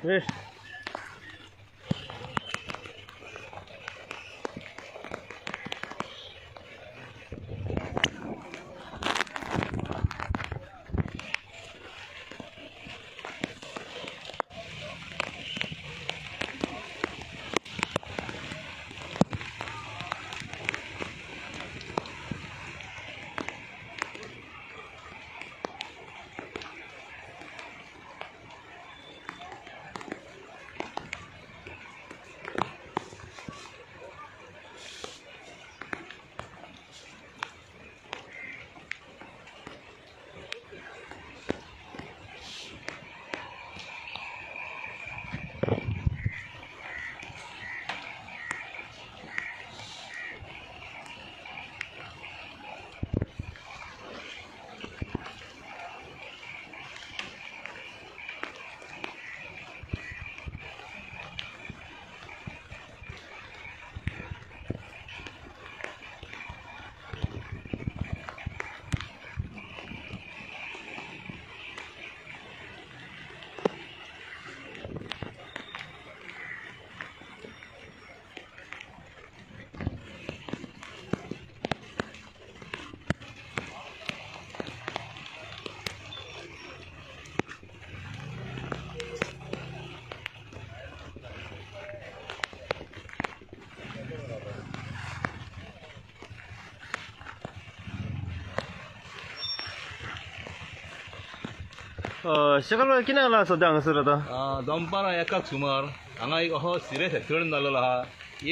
Waste. शकल कितें जाला सद्या हांगासर आतां? दनपारां एकाक सुमार हांगा एक असो सिरियस एक्सिडंट जाल्लो आहा।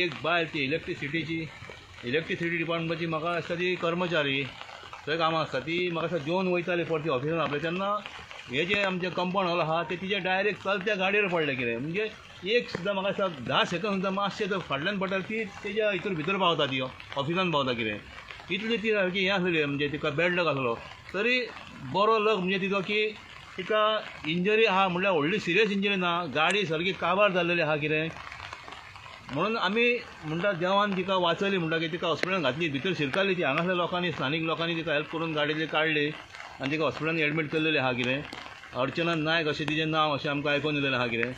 एक बायल ती इलेक्ट्रिसिटी डिपार्टमेंटाची म्हाका दिसता ती कर्मचारी थंय कामां आसता, ती म्हाका दिसता जेवन वयताली परती ऑफिसान आपल्या, तेन्ना हे जे आमचें कंपाउंड हॉल आहा ते तिचे डायरेक्ट चलत्या गाडयेर पडलें कितें, म्हणजे एक सुद्दां म्हाका दिसता 10 सेकंड सुद्दां मातशें तर फाटल्यान पडटा ती तेज्या हितून भितर पावता, ती ऑफिसान पावता कितें, इतली ती सारकी हें आसली, म्हणजे तिका बॅड लक आसलो तरी बरो लक म्हणजे तिचो की तिका इंजरी आहा, म्हणल्यार व्हडली सिरियस इंजरी ना, गाडी सारकी काबार जाल्लेली आहा कितें, म्हणून आमी म्हणटा देवान तिका वाचयली, म्हणटा की तिका हॉस्पिटलान घातली, भितर शिरकाली ती, हांगासरल्या लोकांनी स्थानीक लोकांनी तिका हेल्प करून गाडयेंतली काडली आनी तिका हॉस्पिटलान एडमीट केल्लेली आहा कितें। अर्चना नायक अशें तिजें नांव अशें आमकां आयकून येयलेलें आहा कितें।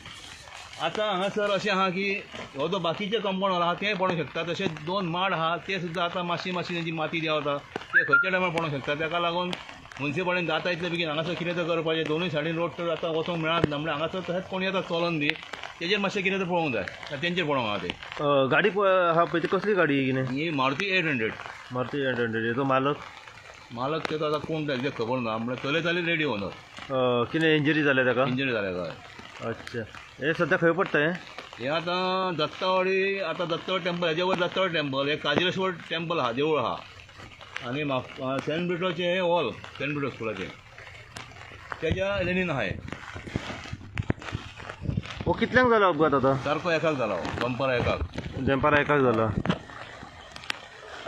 आतां हांगासर अशें आहा की हो जो बाकीचे कंपाउंड आहा तें पडोवंक शकता, तशेंच 2 माड आहा ते सुद्दां आतां मातशी मातशी तेंची माती देंवता, ते खंयच्या टायमार पडोवंक शकता। ताका लागून मुन्सिपालिटीन जाता इतले बेगीन हांगासर कितें तर करपाचें, दोनूय सायडीन रोड तर आतां वचोंक मेळना, म्हणल्यार हांगासर तशेंच कोण येता चलोन बी तेजेर मातशें कितें तर पळोवंक जाय, तेंचेर पळोवंक आहा ते। गाडी आहा पळय ती कसली गाडी कितें? ही मारुती 800। मारुती 800। हेजो मालक? मालक तेजो आतां कोण तेजें खबर ना, म्हणल्यार चलयताली लेडी ओनर। कितें इंजरी जाल्या ताका? इंजरी जाल्या हय। अच्छा, हें सद्या खंय पडटा हें? हें आतां दत्तावाडी, आतां दत्तावाडी टेम्पल हेजे वयर दत्तावाडी टेम्पल, हें काजिरेश्वर टेम्पल आहा, देवूळ आहा, आनी सेंट ब्रिटोचें हें हॉल, सेंट ब्रिटो स्कुलाचें तेज्या लेनीन आहा हें। हो कितल्यांक जालो अपघात आतां? सारको एकाक जालो, दनपारां एकाक। दनपारां एकाक जाला।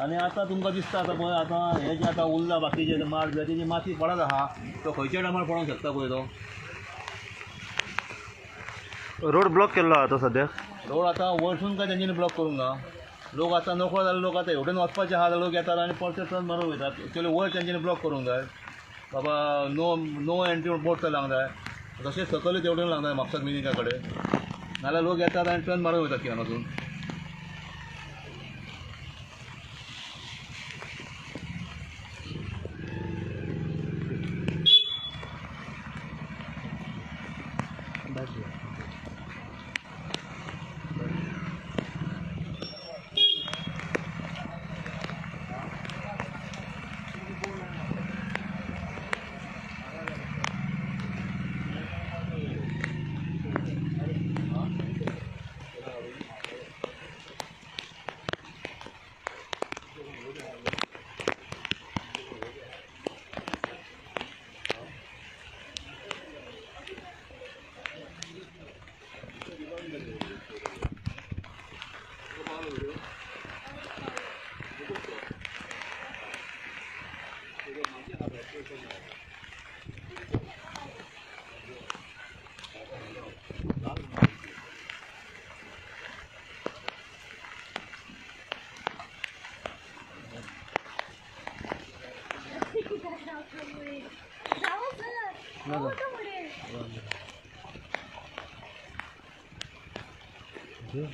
आनी आतां तुमकां दिसता आतां पळय, आतां हें जें आतां उरलां बाकीचें माड बी तेजी माती पडत आहा, तो खंयच्या टायमार पडोवंक शकता पळय तो। रोड ब्लॉक केल्लो आहा आतां सद्याक? रोड आतां वयरसून काय तेंच्यांनी ब्लॉक करूंक ना, लोक आतां नकळो जाल्ले लोक आतां हेवटेन वचपाचे आहा जाल्यार लोक येतात आनी परते टर्न मारून वयतात। एक्चुअली वयर तेंच्यांनी ब्लॉक करूंक जाय, बाबा नो नो एंट्री म्हूण बोर्ड तर लावंक जाय, तशेंच सकयल तेवटेन लावंक जाय म्हापसा क्लिनिका कडेन, नाजाल्यार लोक येतात आनी टर्न मारून वयतात कितें हांगासून। ओके.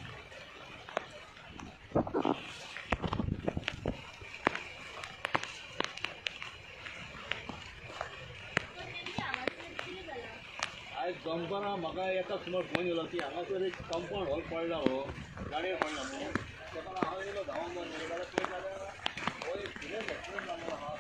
आयज दनपारां म्हाका एका सुमार फोन येयलो की हांगासर एक कंपावंड हॉल पडला हो, गाडयेर पडला म्हणून. तेका लागून हांव येयलो धांवन धांवन येयलो जाल्यार पळयत जाल्यार हो एक सिरियस एक्सिडंट जाल्लो आहा.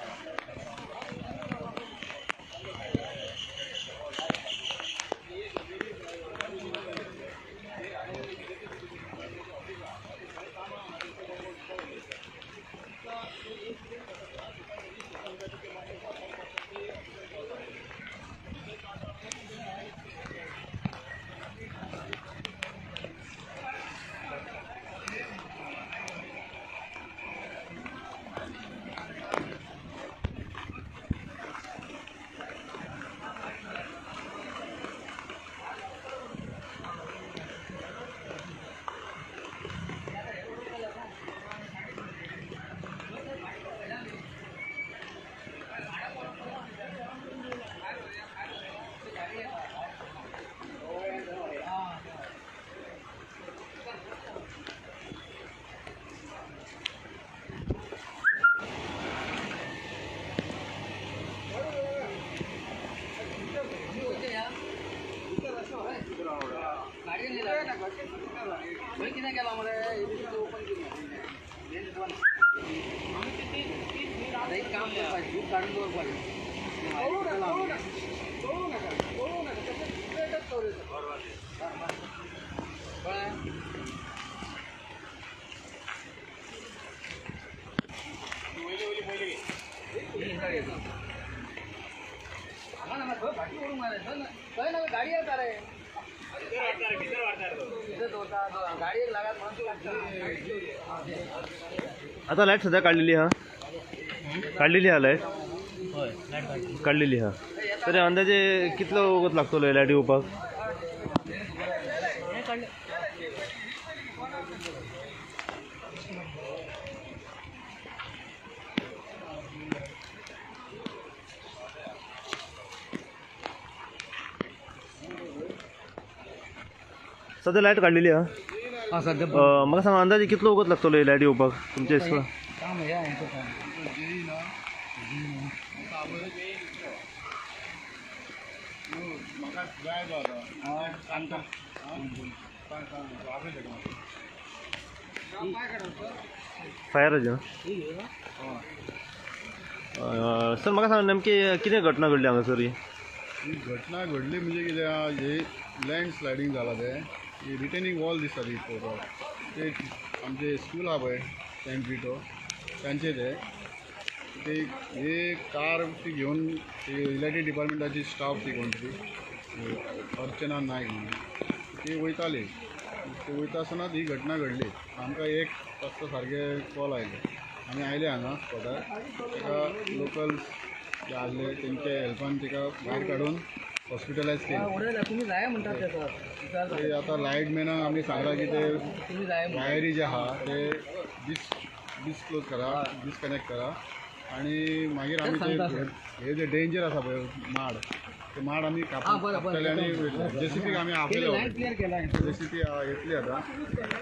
आता लाईट सध्या काढलेली हा, काढलेली हा लाईट काढलेली हा. तरी अंदाजे कितलो वगत लागतलो लायट येवपाक? सध्या लायट काढलेली हा. सध्या म्हाका सांग अंदाजे कितलो वगत लागतलो लायट येवपाक तुमच्या हिसपान? काम हे आमचं काम. म्हाका जाय तो आतां सांगता फायराचे सर म्हाका सांग नेमकी कितें घटना घडली हांगासर ही? ही घटना घडली म्हणजे कितें आहा, हे लँड स्लायडींग जाला तें ही रिटेनिंग वॉल दिसता ती पळोवपाक, ते आमचे स्कूल आहा पळय सेंट विटो तांचे ते ते हे कार ती घेवन इलेक्ट्रीक डिपार्टमेंटाची स्टाफ ती कोण तरी अर्चना नायक म्हणून ती वयताली, ती वयता आसतना ही घटना घडली. आमकां एक वाजता सारके कॉल आयले, आमी आयले हांगा स्पॉटार. ताका लोकल जे आसले तेंच्या हेल्पान तिका भायर काडून हॉस्पिटलायज केली. तुम्ही जाय म्हणटात तेका ते आतां लायटमॅनाक आमी सांगलां की ते तुम्ही जाय वायरी जे आहा ते डिसक्लोज करा, डिसकनेक्ट करा आनी मागीर आमी ते हे जे डेंजर आसा पळय माड, ते माड आमी कापतले आनी जेसीबीक आमी आपयले. लायट क्लियर केला. जेसीबी येतली आतां,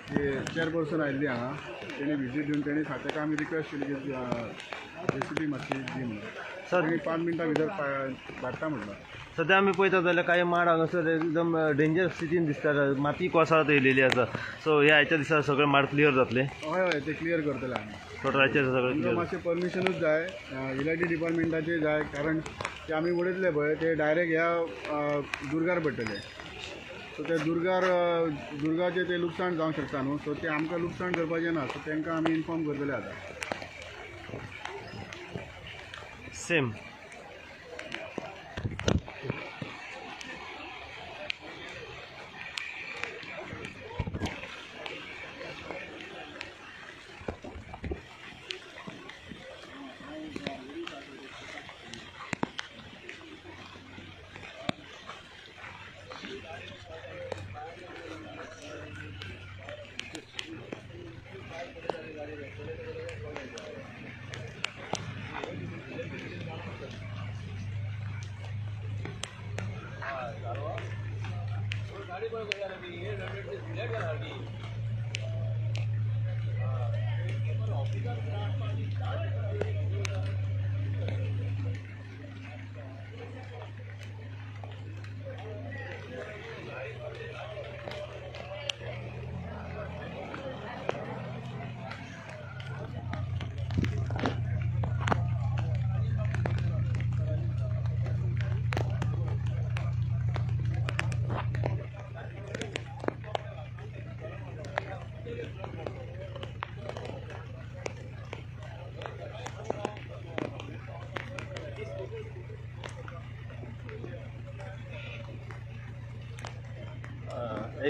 ती चेअरपर्सन आयिल्ली हांगा, तेणी विजीट दिवन तेणी ताका आमी रिक्वेस्ट केली की जेसीबी मातशी दी म्हणून. सर तेणी 5 मिनटां भितर धाडटा म्हटलं. सध्या आमी पळयता जाल्यार कांय माड हांगासर एकदम डेंजर स्थितीन दिसता, माती कोसळत येयलेली आसा. सो ह्या आयच्या दिसा सगळे माड क्लियर जातले? हय हय, ते क्लियर करतले आमी. टोटल आयच्या दिसा सगळे आमकां क्लियर. मातशें परमिशनूच जाय, इलेक्ट्रीक डिपार्टमेंटाचें जाय, कारण ते आमी उडयतले पळय ते डायरेक्ट ह्या दुर्गार पडटले. सो ते दुर्गार दुर्गाचें ते लुकसाण जावंक शकता न्हू, सो ते आमकां लुकसाण करपाचें ना, सो तांकां आमी इन्फॉर्म करतले आतां. सेम.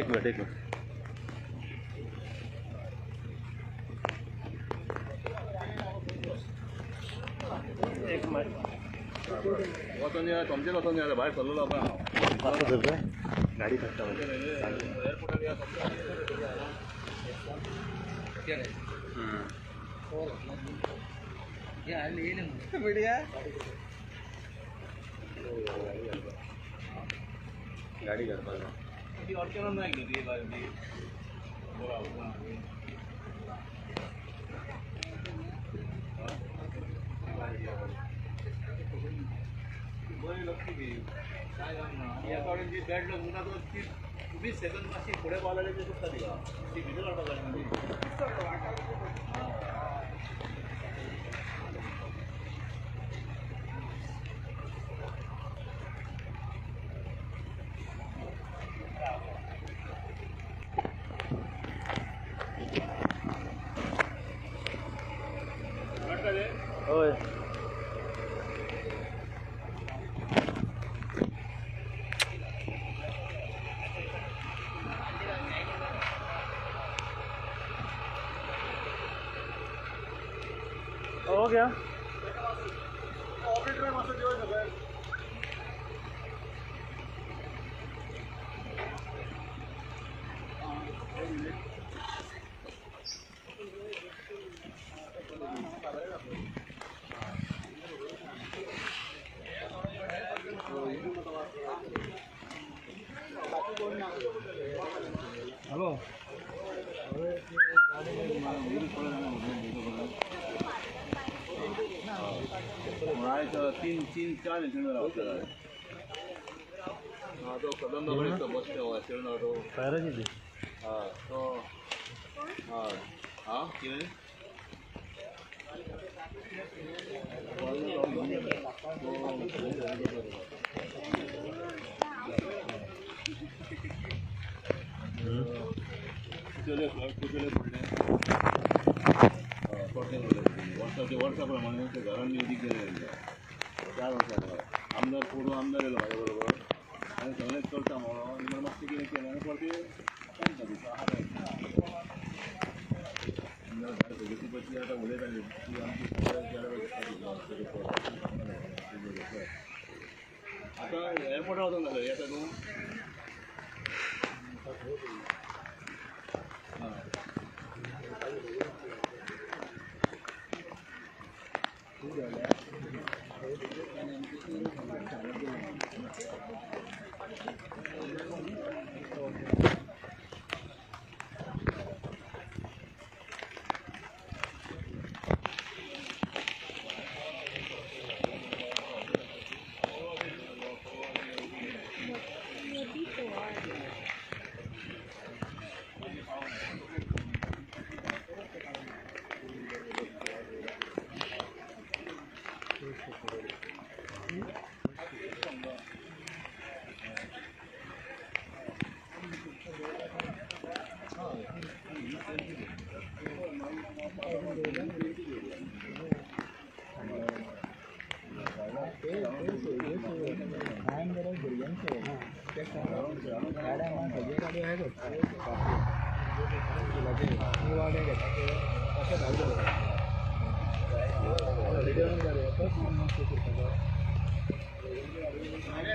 एक मिनिट एक मिनिट. एक मिनिट. वचोन या सोमचेच वचोन या भायर सरलेलो पळय हांव. गाडी काडटा. एअरपोर्टार या. गाडी काडपाक ती अर्चना नायक न्ही ती बायल ती. बरी लक्की ती काय काम ना. आनी एका कडेन जी बॅड लक म्हणटा तो ती 20 सेकंद मातशी फुडें पावल्यार ती चुकता तिका. ती भितर काडपाक जाय न्ही. हय. हो गया. ऑपरेटर मातसो देवय सकयल. हॅलो. तीन तीन चार एक्सिडंट जाला. हा तो कदंबा कडेन तो बस एक्सिडंट जालो तो. फायराची ती. हा तो हा हा कितें कुचेले कुचेले पडले पडले वर्सा ते वर्सा प्रमाणे ते घरान उदीक गेलें. 4 वर्सां जाली. आमदार पोरूं आमदार येयलो म्हाज्या बरोबर आनी सगळें करता म्हणून मातशें कितें केलें आनी परतें आमदार भायर सगळी पयली आतां उलयताली ती आमची आतां एअरपोर्टार वचोन जालें येता तूं.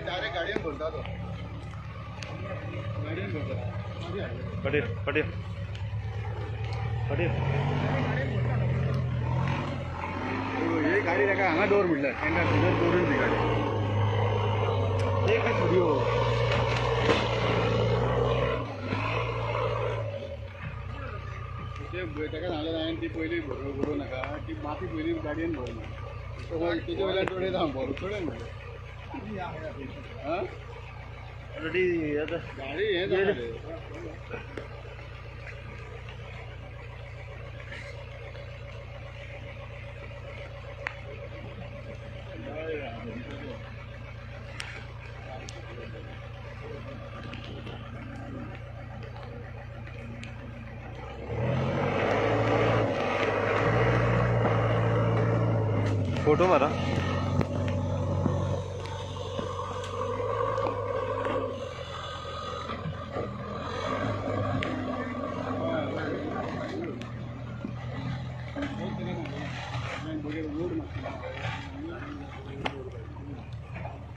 डायरेक्ट गाडयेन भरता तो. गाडयेन भरता. पटेल पटेल पटेल. ही गाडी ताका हांगा दवर म्हटल्यार टेंडार भितर दवरून ती गाडी. एक सुरयो. ते ताका सांगलें हांवें ती पयलीं भरूं नाका, ती माती पयलीं गाडयेन भर म्हणून. तेजे वयल्यान चडयता हांव भरूं चडय म्हणलें. आं ऑलरेडी आतां गाडी हें जालें. फोटो मारा.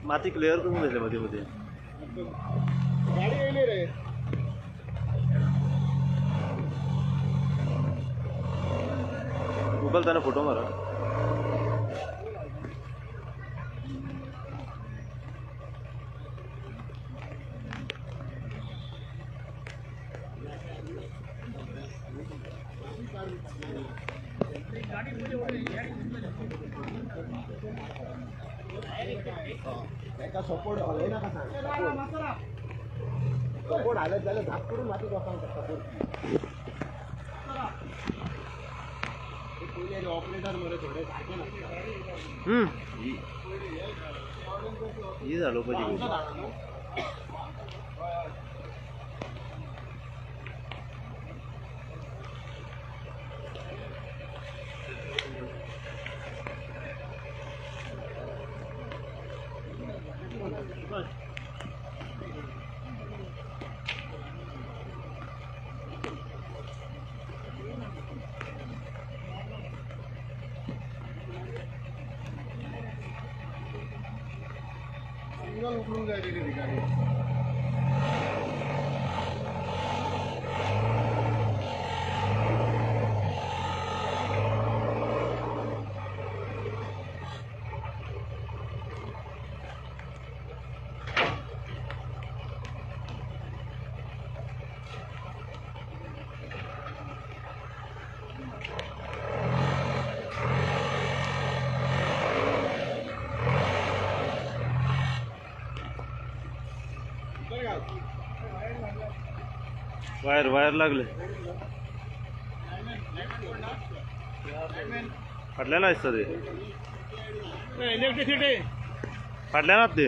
माती क्लिअर करून दिले मध्ये मध्ये. गाडी येयली रे. उखलताना फोटो मारा. सपोर्ट हलय नाका सांग. सपोर्ट हालत जाल्यार धाप करून माती वचपाक शकता. पयलीं ऑपरेटर मरे थोडे सारके नासता. ही झालो पाहिजे. सिग्नल उकळून जाय ती गाडी. वायर वायर लागले फाटल्यान आसता ते. इलेक्ट्रिसिटी फाटल्यान आहात ते.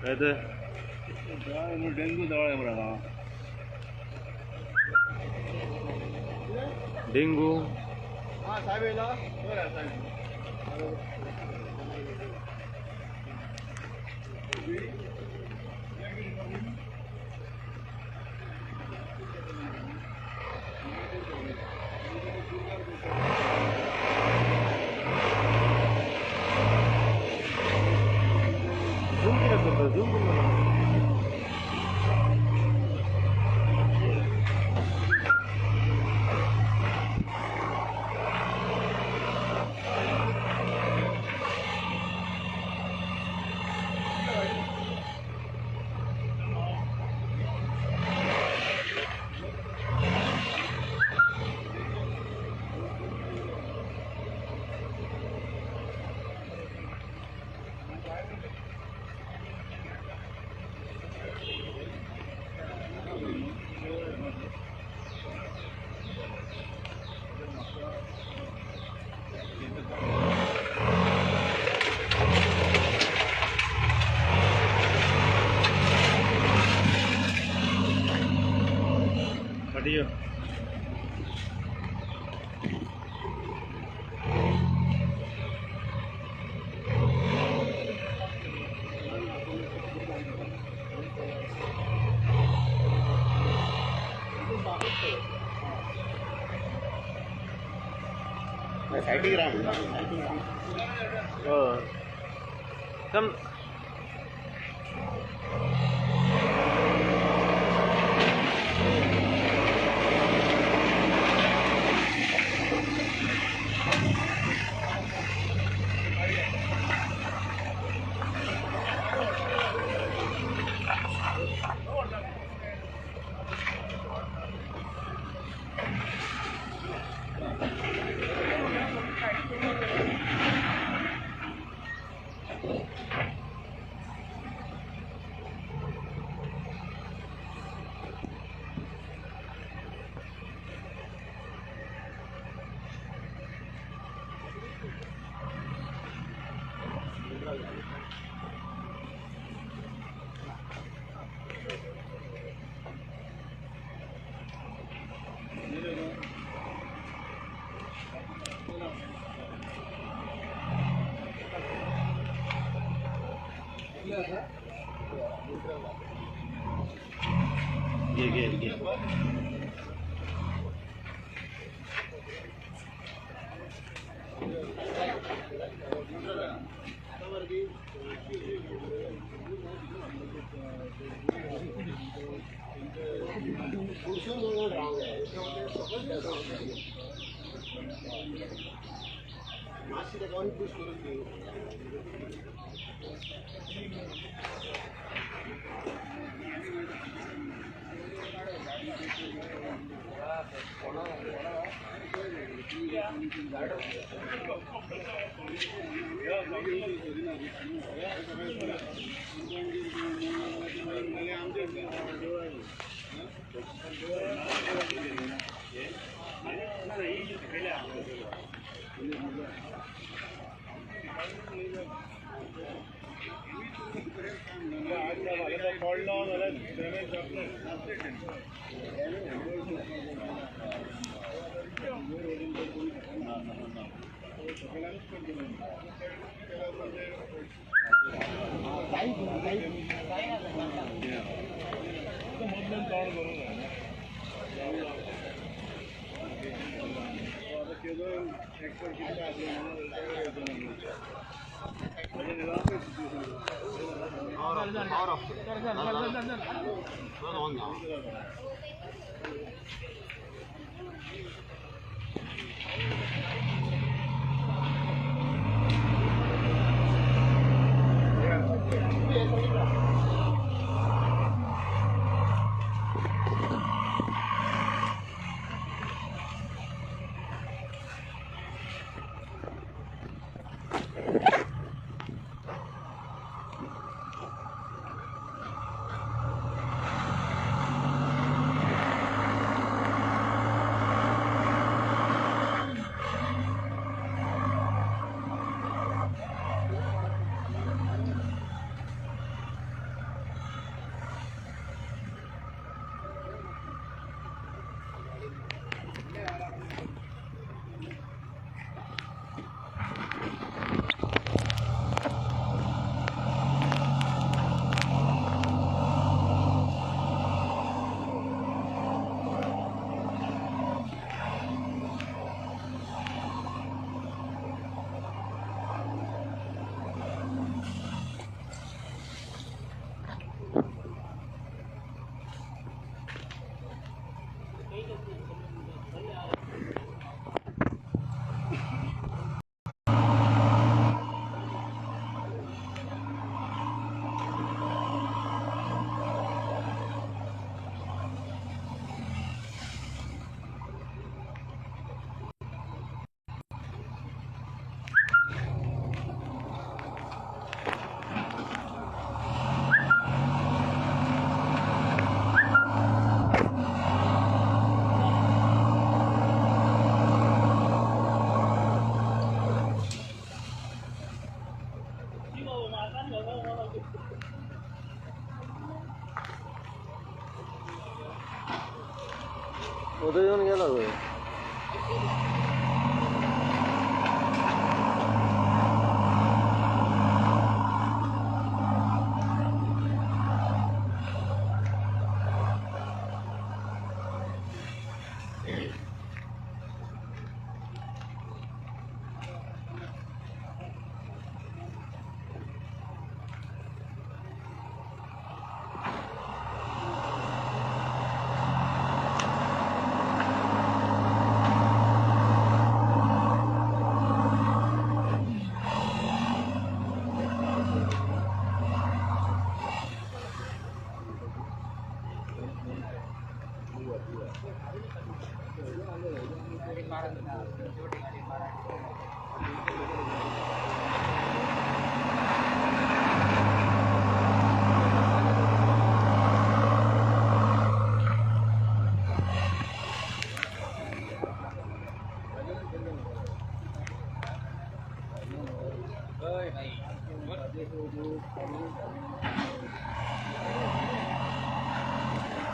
काय ते डेंगू जवळ आहे मरे हांगा. डेंगू हा साहेब येयला बरं साहेब. झूम कित्याक करता? झूम करून फाटी यो. सायडीक राव. हय कम घे घे घे. मातशी ताका आनी पूश करून दी. उदय येऊन गेला तो.